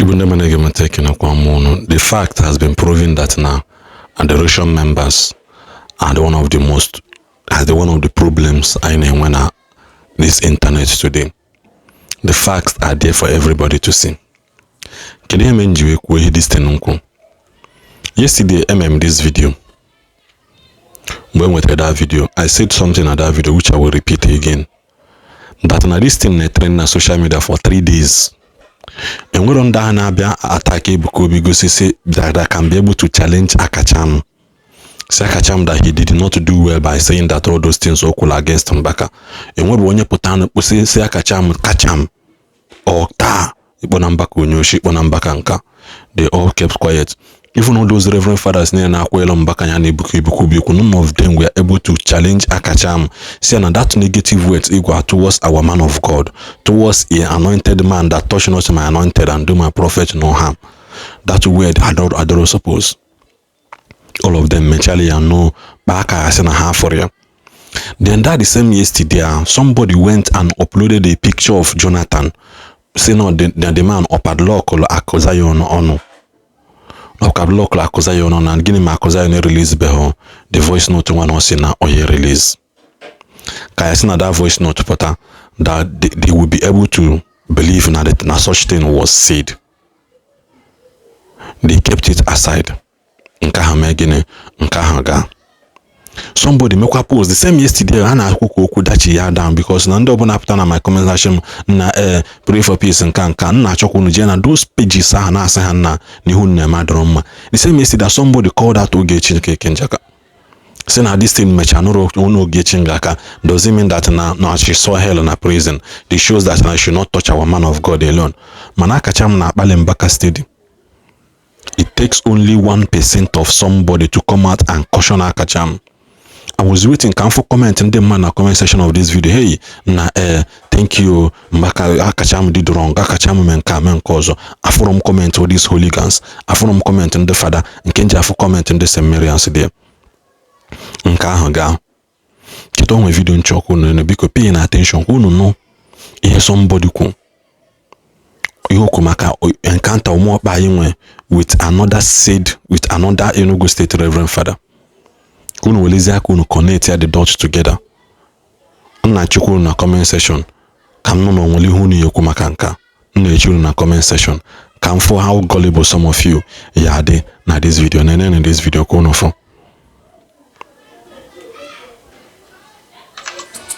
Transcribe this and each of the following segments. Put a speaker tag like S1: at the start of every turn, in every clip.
S1: Igbo ndị mana ege m ntị, ekenekwa m unu. The fact has been proven that now adoration members are the one of the most are the one of the problems anyị na-enwe na this internet today. The facts are there for everybody to see. Kedu ihe mere m ji wee kwuo ihe this thing m kwuru? Yesterday this video, mgbe m nwetara that video, I said something na that video which I will repeat again, that na this thing na-trend na social media for 3 days. Enwero ndị ahụ na-abịa attack Ebuka Obi gosi si that can be able to challenge Akacham, si Akacham that he did not do well by saying that all those things o kwuru against Mbaka. Enwebe onye pụta na kpụsị si Akacham kacham ọ taa ịkpọ na Mbaka onye oshi, ịkpọ na Mbaka nka. They all kept quiet. Even all those reverend fathers niile na-akwa elu Mbaka ya na Ebuka Obi okwu, none of them were able to challenge Akacham, say na that negative words igwa towards our man of God, towards a anointed man, that touch not my anointed and do my prophet no harm, that word adoro suppose all of them mechali ya no kpaa aka asị na ha fọrọ ya. Then that the same yesterday, somebody went and uploaded a picture of Jonathan, say no, the man ọ padlock Akụ Zion ọnụ, ọ padlock Akụ Zion ọnụ. Na gịnị ma Akụ Zion release beghị the voice note nwa na ọ sị na onye release ka ya sị na that voice note pụta, that they will be able to believe na that na such thing was said. They kept it aside. Nke ahụ mee gịnị? Nke ahụ gaa. Somebody mekwa post the same yesterday, ha na-akwụ ka okwu dachi ya down, because na ndị ọbụla pụta na my comment section na pray for peace, nka nka nna achọkwa unu jee na those pages ahụ na-asị ha nna n'ihu nna adọrọ mma. The same yesterday, somebody called out Ogechi Okeke Njaka, si na this thing mechaa nụrụ ọnụ Ogechi Njaka does it mean that na she saw hell na prison? It shows that na should not touch our man of God alone. Mana akacha m na-akpali Mbaka steady. It takes only 1% of somebody to come out and caution Akacham. I was waiting ka m fụ comment ndị mmadụ na comment section of this video: "Hey, na thank you Mbaka, Akacham did wrong, Akacham mee nke a, mee nke ọzọ." Afụrụ m comment all these hooligans, afụrụ m comment ndị fada nke nji, afụ comment ndị St. Marians dị. Nke ahụ gaa. Cheta onwe video nchọkwa unu, biko pay na attention ka unu nụ ihe somebody kwu, ihe okwu maka encounter ụmụọkpa anyị nwe with another said with another Enugu State Reverend Father, ka unu welezie aka unu connect ya the dots together. Nna chukwu unu na comment section ka m nụ na onwere ihe unu ekwu maka nka m na-eche unu na comment section, ka m fụ how gullible some of you ya dị na this video. Na this video ka unu fụ.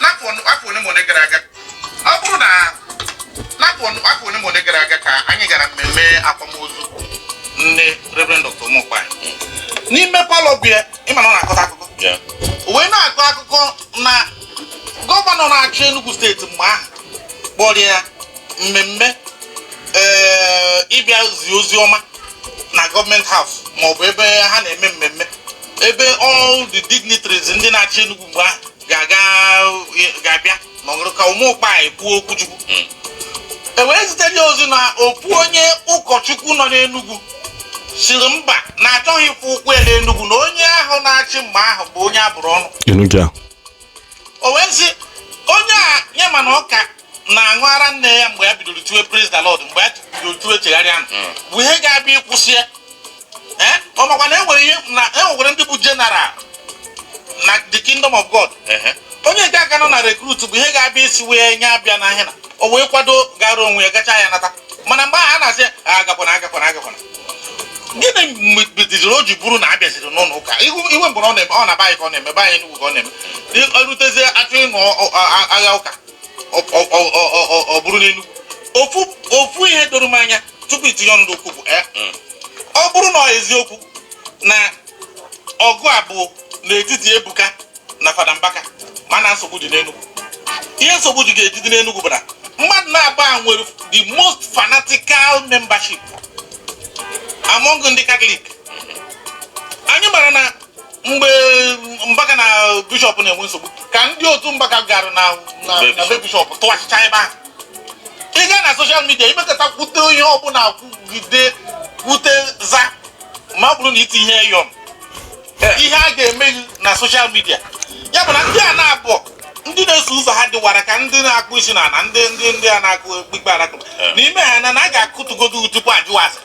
S2: N'afọ ole ma ole gara aga, ọ bụrụ na n'afọ afọ ole ma ole gara aga ka anyị gara mmemme akwamozu nne Reverend Dr. Umokpa n'ime parlour bịa, ịma na ọ na-akọta akụkọ, wee na-akọ akụkọ na governor na-achị Enugu Steeti mgbe ahụ kpọrọ ya mmemme ịbịa zie ozi ọma na government house maọbụ ebe ha na-eme mmemme, ebe all the dignitaries ndị na-achị Enugu mgbe ahụ ga-aga, ga-abịa nọrọ ka Ụmụkpa ekwuo okwu Chukwu. E wee zitere ya ozi na ofu onye ụkọchukwu nọ n'Enugu siri mba na achọghị ịfụ ụkwụ ya n'Enugu, na onye ahụ na-achị mgbe ahụ bụ onye abụrụ ọnụ.
S1: Enugu a.
S2: O wee sị onye a nye mana ọka na-aṅụ ara nne ya mgbe ya bidoro tiwe "Praise the Lord", mgbe ya bidoro tiwe chegharịa bụ ihe ga-abịa ịkwụsị ya. Ee, ọ makwa na enwere ihe na enwekwara ndị bụ general na the kingdom of God. Onye nke aka nọ na recruit bụ ihe ga-abịa isi wee nye abịa n'ahịa na o wee kwado gara onwe ya gacha ya nata. Mana mgbe ahụ a na-asị ya agakwana, agakwana, agakwana. Gịnị bidoro o ji bụrụ na abịaziri n'ụlọ ụka ihu iwe mgbe ọ na-eme ọ na be anyị ka ọ na-eme, be anyị Enugu ka ọ na-eme, erutezie achọ ịnụ agha ụka, ọ bụrụ n'Enugu. Ofu ofu ihe doro m anya tupu itinye ọnụ n'okwu bụ ọ bụrụ na ọ eziokwu na ọgụ a bụ n'etiti Ebuka na Fada Mbaka, mana nsogbu dị n'Enugu. Ihe nsogbu ji ga-eji dị n'Enugu bụ na mmadụ na-agba a nwere the most fanatical membership among ndị Catholic. Anyị mara na mgbe Mbaka na bishọp na-enwe nsogbu, ka ndị otu Mbaka gara na be bishọp tụwachịcha ebe ahụ. Ị gaa na social media, imekọta kwute ihe ọbụla, kwugide kwute za, ma ọ bụrụ na iti ihe yọm ihe a ga-eme gị na social media, ya bụ na ndị a na-abụ ndị na-eso. na-eso ụzọ ha dịwara ka ndị na-akpụ isi na ndị a na-akụ ikpe alakụba n'ime ha na a ga-akụtugodu tupu ajụwa ase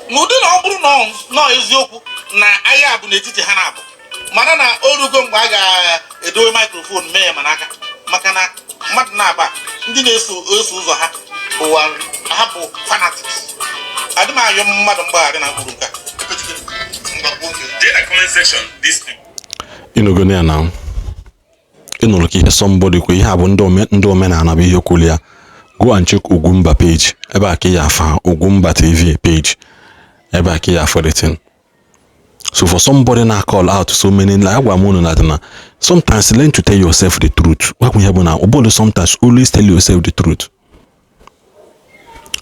S2: n'ụdị na ọ bụrụ na ọ nọọ eziokwu na agha bụ n'etiti ha na-abụ, mana na o rugo mgbe a ga-edowe microphone mee ya ma n'aka, maka na mmadụ na-aba ndị na-eso eso ụzọ ha bụ ha bụ fanatics. Adị m ayọ mmadụ mgbaghara na mkpụrụ nke a.
S3: Jee na comment section this
S1: Ịnụgo ya na ịnụrụ ka ihe somebody kwe. Ihe a bụ ndị omenala bụ ihe kwuru ya. Go and check Ugwumba page ebe a ka ị ya afa Ugwumba TV page ebe a ka ị ya afọ the thing. So for somebody na call out so many, like agwa m unu na sometimes learn to tell yourself the truth. Gwakwa ihe bụ na ụbọdụ sometimes always tell yourself the truth.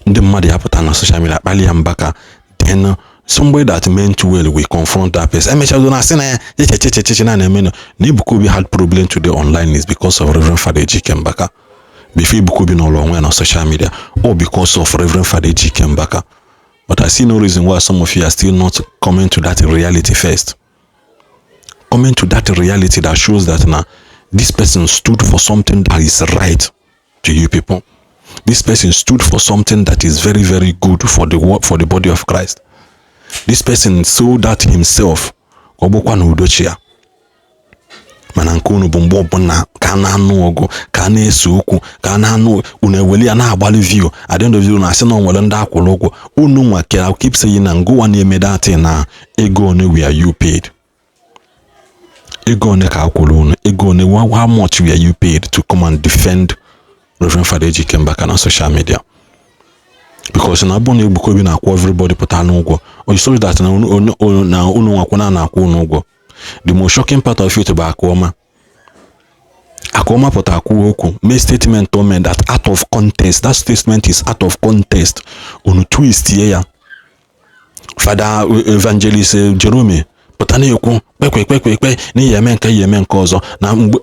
S1: Ndị mmadụ ya pụta na social media kpali ya mbaka, then somebody that meant well will confront that person. Emechago na asị na ya echechecheche na na-eme na Ebuka Obi had problem today online is because of Reverend Father Ejike Mbaka. Before Ebuka Obi nọrọ onwe ya na social media, all because of Reverend Father Ejike Mbaka. But I see no reason why some of you are still not coming to that reality first, coming to that reality that shows that now this person stood for something that is right to you people. This person stood for something that is very, very good for the work, for the body of Christ. This person sold out himself ka ọ bụkwa na udochi ya. Mana nke unu bụ mgbe ọbụla ka a na-anụ ọgụ, ka a na-ese okwu, ka a na-anụ, unu eweli ya na-agbalị view. At the end of the day, unu asị na o nwere ndị akwụrụ ụgwọ unu nwa ka keep saying na ngụwa na-eme that na ego one were you paid, ego one ka akwụrụ unu, ego one, how much were you paid to come and defend Reverend Father Ejike Mbaka na social media? Because na abụ na Ebuka Obi na-akwụ everybody pụta n'ụgwọ, or so that na unu na unu nwakwụna na-akwụ unu ụgwọ. The most shocking part of it bụ Akụọma. Akụọma pụta kwuo okwu, mee statement o mee that out of context. That statement is out of context. Unu twist ye ya. Fada Evangelist Jerome pụta na-ekwu kpekwe kpekwe kpe na ihe eme nke ihe eme nke ọzọ na mgbe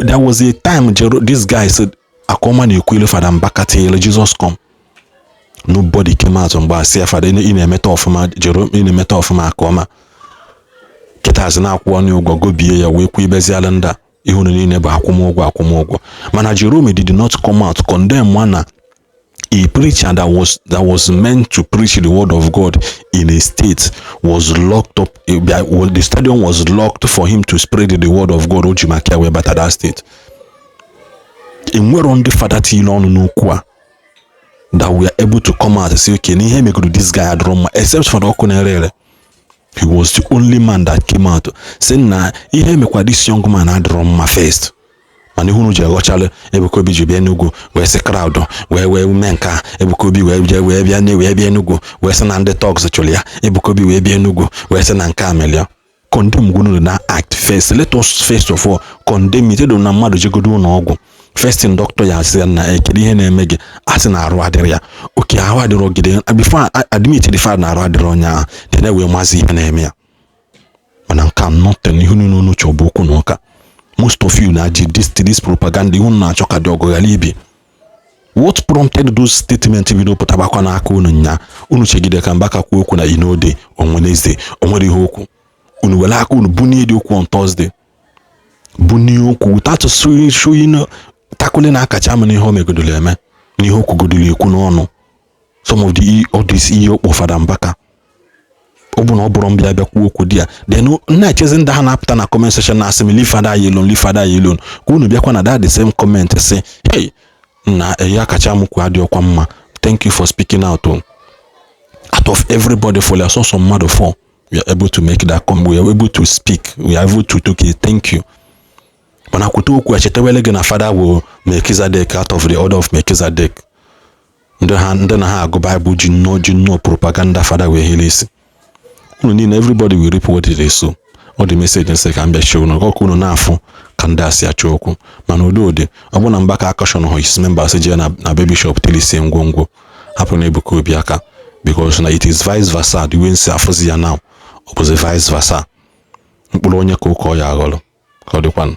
S1: there was a time this guy said Akụọma na-ekwu ilu Fada Mbaka tinyere Jesus come. Nobody came out mgbe asị ya, "Fada, ị na-emeta ọfụma." Jerome, ị na-emeta ọfụma. Akụọma kịtazi na-akwụ ọnụ ụgwọ gobie ya wee kwuo ibeziala ndị a. Ihe unu niile bụ akwụmụgwọ, akwụmụgwọ. Mana Jerome did not come out condemn one na a preacher that was meant to preach the word of God in a state was locked up. The stadium was locked for him to spread the word of God. O ji maka ya wee bata that state. Enwero ndị fada tinyere ọnụ n'okwu a that we are able to come out and say, "Okay, n'ihe megoro this guy adịrọ mma," except for the ọkụ na-ere ere. He was the only man that came out say na ihe mekwa this young man adịrọ mma first. Mana ihe unu ji aghọchalụ, Ebuka Obi ji bịa Enugu wee sị crowd wee mee nke a. Ebuka Obi wee jee wee bịa wee bịa Enugu wee sị na ndị thugs chụrụ ya. Ebuka Obi wee bịa Enugu wee sị na nke a mere ya. Condemn gwunu na act first. Let us first of all condemn it. Edo na mmadụ jegodo ụlọ ọgwụ, first thing doctor ya asị ya na kedu ihe na-eme gị, asị na arụ adịrị ya. Oke ahụ adịrọ gide before admit the fact na arụ adịrọ onye ahụ, then wee mazi ihe na-eme ya. Mana nke a, nothing. Ihe unu unu chọ bụ okwu na ụka. Most of you na-ji this propaganda. Ihe unu na-achọ ka dị ọgụ ghara ibi. What prompted those statements bido pụtabakwa n'aka unu nya? Unu chegide ka Mbaka kwuo okwu na Inode on Wednesday, o nwere ihe okwu, unu were aka unu bunie dị okwu on Thursday, bunie okwu without showing tackling na akacha ama n'ihe o megodoro eme, n'ihe o kwugodoro ekwu n'ọnụ. Some of the all this ihe okpo Fada Mbaka, ọ bụ na ọ bụrụ mbịa bịa kwuo okwu di ya, then na-echezi ndị ha na-apụta na comment section na asị m, "Leave Fada ya alone, leave Fada ya alone," ka unu bịakwa na that the same comment sị, "Hey, na eya kacha m kwu adị ọkwa mma. Thank you for speaking out o." Out of everybody for sọsọ mmadụ four, we are able to make that come, we are able to speak, we are able to okay, thank you. Mana kwute okwu echetawele gị na fada bụ Melchizedek, out of the order of Melchizedek. Ndị ha ndị na ha agụ Baịbụl ji nnọọ propaganda fada wee hele isi unu niile. Everybody will reap what they sow. Ọ dị message nsị ka m bịa shie unu ọkụ unu na-afụ ka ndị asị achọ okwu. Mana udo dị. Ọ bụ na Mbaka akọshọn hụ his members jee na baby shop telisie ngwongwo hapụ na Ebuka Obi aka, because na it is vice versa. The way nsi afụzi ya now, ọ bụzi vice versa. Mkpụrụ onye ka ụka ọ ya aghọrọ ka ọ dịkwanụ.